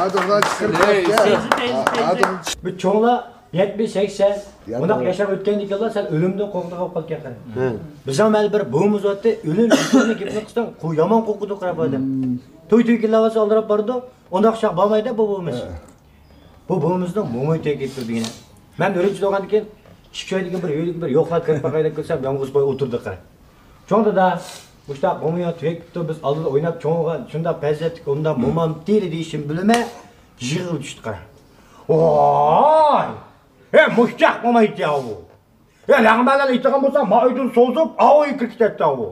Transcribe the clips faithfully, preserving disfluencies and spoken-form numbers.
ئادىغا چىقىرىپ بەرگەن. بۇ چوڭلار يەتمىش، سەكسەن، يا، بۇنداق توغرا. ياشاپ ئۆتكەندىن كېيىنلا سەل ئۆلۈمدىن قورقىدىغان بولۇپ قالىدىكەن قېرى. ھە. بىزنىڭ مەھەللىدە بىر بوۋىمىز بارتتى، ئۆلۈم يېقىننى گېپىنى قىلساڭ، قو-، يامان قورقىدۇ قاراپ ئادەم. توي توي كېلىۋالسا ئالدىراپ بارىدۇ، ئۇنداق چاغ بارمايدۇ بۇ بوۋىمىز. ھە. بۇ بوۋىمىزنىڭ موماي تېگىپ تۇرىدىغىنى. مەن ئۈرۈمچىدە بولغاندىن كېيىن، ئىككى ئايدىن كېيىن بىر ئۆيگە بىر يوقلاپ كىرىپ باقاي دەپ كىرسەم، يالغۇز باي ئولتۇردى قېرى. چوڭ دادا، مۇشۇنداق مومىيىڭ تۈگەپ كېتىپتۇ، بىز ئالدىدا ئويناپ چوڭ بولغان، شۇنداق پەزىلەتلىك ئۇنداق مومام تېرە دېيىشىمنى بىلمەي، يىغىغا چۈشتى قېرى. ۋاي! ھە، مۇشۇنداق مومايتى ئاۋۇ. ھە، لەڭمەنلەر ئېيتىدىغان بولسا، ما ئۆيدىن سوزۇپ، ئاۋۇ كىرىپ كېتەتتى ئاۋۇ.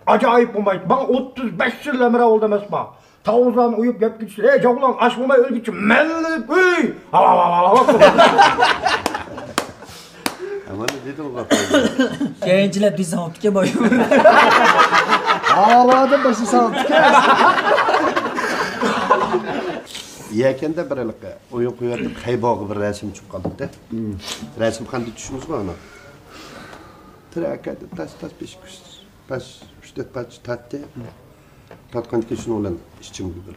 ئاجايىپ مومايتى. ماڭا ئوتتۇز بەش يىل ئەمرى بولدى ئەمەسما. تاۋۇزلارنى ئويۇپ گەپ كېتىشتى. ئەي، جاۋلان، ئاش موماي ئۆلگۈچە مەللىپ ئۆي. ھاۋا، ھاۋا، ھاۋا، ھاۋا. ئەمما دېدىم غاپار. كەينىچىلەپ دېسەڭ ئوپتىكەن بايۇ. ھاۋادا باشلىساڭ ئوپتىكەن. يەكەندە بىر ھېلىقى ئويۇن قويۇۋەتتىم، خەيباغا بىر رەسىم چۈشۈپ قالدى. رەسىمخانىدا چۈشىمىز بار ئانا. تىرەكەدە تاس تاس بېشىك ئۈچ، پاس ئۈچ تۆت پارچە تارتتى. تارتقاندىن كېيىن شۇنىڭ بىلەن ئىچىمگە بىر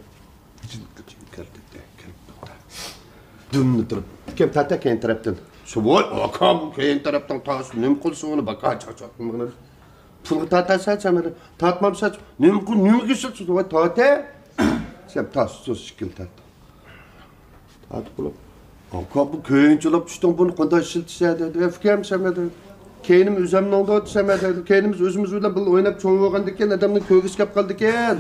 جىن كىردى، كىرىپ توختاپ. دۈملا تۇرۇپ، ئىككىم تارتا كەينى تەرەپتىن. شۇ، ۋاي، ئاكام، كەينى تەرەپتىن تاس، نېمە قىلسۇن ئۇنى، باكا چاچاق نېمە قىلىسىز؟ پۇلغا تارتارسەن سەن مېنى، تارتمامسەن، نېمە قىل، نېمىگە ئىشلەتسىز؟ ۋاي، تارتە! دېسەم، تاس، سۇس ئىككىنى تارتتى. تارتىپ بولۇپ، ئاكا، بۇ كۆيۈنچىلەپ چۈشتۈڭ، بۇنى قانداق ئىشلىتىسەن؟ دېدى. ئەپكەم سەن دېدى. كەينىمىز ئۆزەمنىڭدۇ دېسەم، دېدى. كەينىمىز ئۆزىمىز بىلەن بىللە ئويناپ چوڭ بولغاندىكىن، ئادەمنىڭ كۆرگۈسى كەپ قالىدىكەن.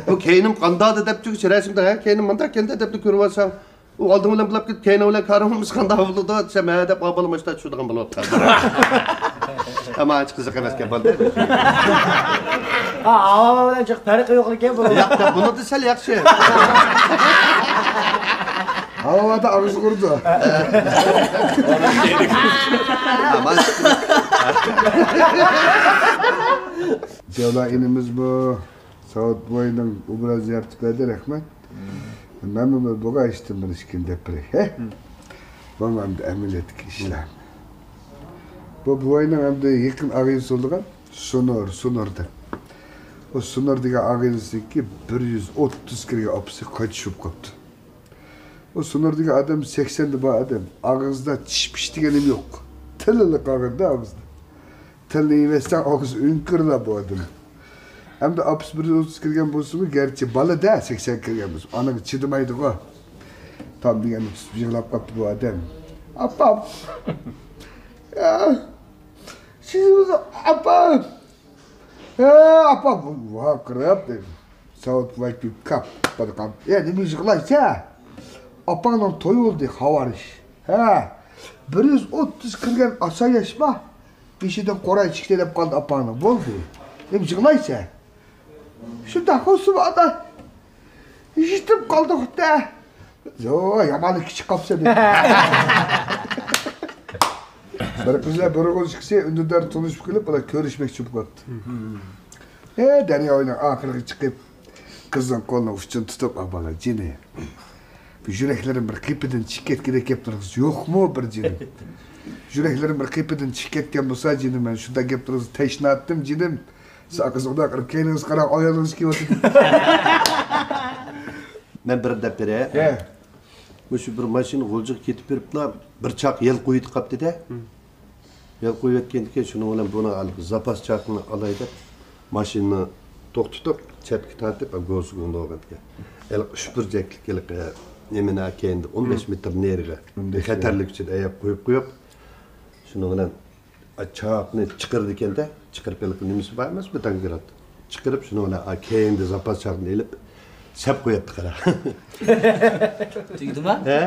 بۇ كەينىم قانداقدى دەپ تۈگۈش رەسىمدە، ھە، كەينىم مانداق كەندە دەپلا كۆرۈۋالساڭ، ئۇ ئالدىڭ بىلەن بىللە كېتىپ، كەينىڭ بىلەن كارىڭىز قانداق بولىدۇ دېسەم، ھە دەپ، ئا، بالا ماشتا چۈشىدىغان بولۇپ قالدى. ئەمما ئانچە قىزىق ئەمەسكەن، بولدى. ھا، ھاۋا بىلەن جىق پەرقى يوق ئىكەن بۇ. ياق، بۇنىڭدا سەل ياخشى. ھاۋادا ئاغزى قۇرۇدۇ. جەۋلا ئىنىمىز بۇ. ساۋۇت بوۋاينىڭ ئوبراز زىياپىتى بەردى، رەھمەت. مەنمۇ بىر بولغان ئىشتىن بىر ئىككىنى دەپ بېرەي، ھە؟ بولمامدۇ ئەمەلىيەتتىكى ئىشلار. بۇ بوۋاينىڭ ئەمدى يېقىن ئاغىنىسى بولىدىغان سۇنۇر، سۇنۇر دەپ. ئۇ سۇنۇر دېگەن ئاغىنىسىنىڭكى بىر يۈز ئوتتۇز كىرگەن ئاپىسى قايتىش بولۇپ قاپتۇ. ئۇ سۇنۇر دېگەن ئادەم سەكسەندە بار ئادەم. ئاغزىدا چىش پىش دېگەن نېمە يوق. تىللا قالغاندا ئاغزىدا. تىلنى يېۋەتسەڭ ئاغزى ئۆڭكۈرلا بۇ ئادەم. ئەمدى ئاپىسى بىر يۈز ئوتتۇز كىرگەن بولسىمۇ، گەرچە بالا-دە، سەكسەن كىرگەن بولسا، ئانىغا چىدىمايدىغۇ. تام دېگەننى تۇتۇپ يىغلاپ قاپتۇ بۇ ئادەم. ئاپام! يا! سىز ئاپام! ھە، ئاپا، ۋارقىراپ دېدى. ساۋۇت بوۋاي كۈلۈپ، كاپ، بىر قاپ. يا، نېمە يىغلايسەن؟ ئاپاڭنىڭ تويى بولدى، خاۋارىش. ھە، بىر يۈز ئوتتۇز كىرگەن ئاساياشما، بېشىدىن قوراي چىقتى دەپ قالدى ئاپاڭنىڭ. بولدى. نېمە يىغلايسەن؟ شۇنداق بولسىمۇ ئانا، يېتىپ قالدۇق-دە. يو، يامانلىق كىچىك قاپسەن. بىر قىز بىلەن بىر ئوغۇل ئىككىسى ئۈندىدار تونۇشۇپ كېلىپ، ئۇلار كۆرۈشمەكچى بولۇپ قاپتۇ. ئە، دەريا بويىنىڭ ئاخىرىغا چىقىپ، قىزنىڭ قولىنىڭ ئۇچىنى تۇتۇپ، ئا بالا، جېنىم. بۇ يۈرەكلىرىم بىر قېپىدىن چىقىپ كەتكۈدەك گەپلىرىڭىز يوقمۇ بىر جېنىم؟ يۈرەكلىرىم بىر قېپىدىن چىقىپ كەتكەن بولسا جېنىم، مەن شۇنداق گەپلىرىڭىزنى تەشناتتىم جېنىم. ساقىز ئۇنداق قىلىپ كەينىڭىزگە قاراڭ، ئايالىڭىز كېلىۋاتىدۇ. مەن بىر دەپ بېرەي. ھە. مۇشۇ بىر ماشىنا غۇلجىغا كېتىپ بېرىپلا بىر چاق يەل قويۇۋېتىپ قاپتىدە. ھە. يەل قويۇۋەتكەندىكىن شۇنىڭ بىلەن بۇنى ھېلىقى زاپاس چاقنى ئالاي دەپ ماشىنىنى توختىتىپ، چەتكە تارتىپ، گوسۇگۇڭدا بولغانىكەن. ھېلىقى ئۈچ بۇرجەكلىك ھېلىقى نېمىنى كەينىدە ئون بەش مېتىر نېرىغا خەتەرلىك ئۈچۈن ئەيەپ قويۇپ قويۇپ، شۇنىڭ بىلەن چاقنى چىقىرىدىكەندە، چىقىرىپ ھېلىقى نېمىسى بار ئەمەسمۇ، دانگرات. چىقىرىپ شۇنىڭ بىلەن كەينىدە زاپاس چاقنى ئېلىپ، سەپ قوياتتى قارا. تۈگىدىما؟ ھە؟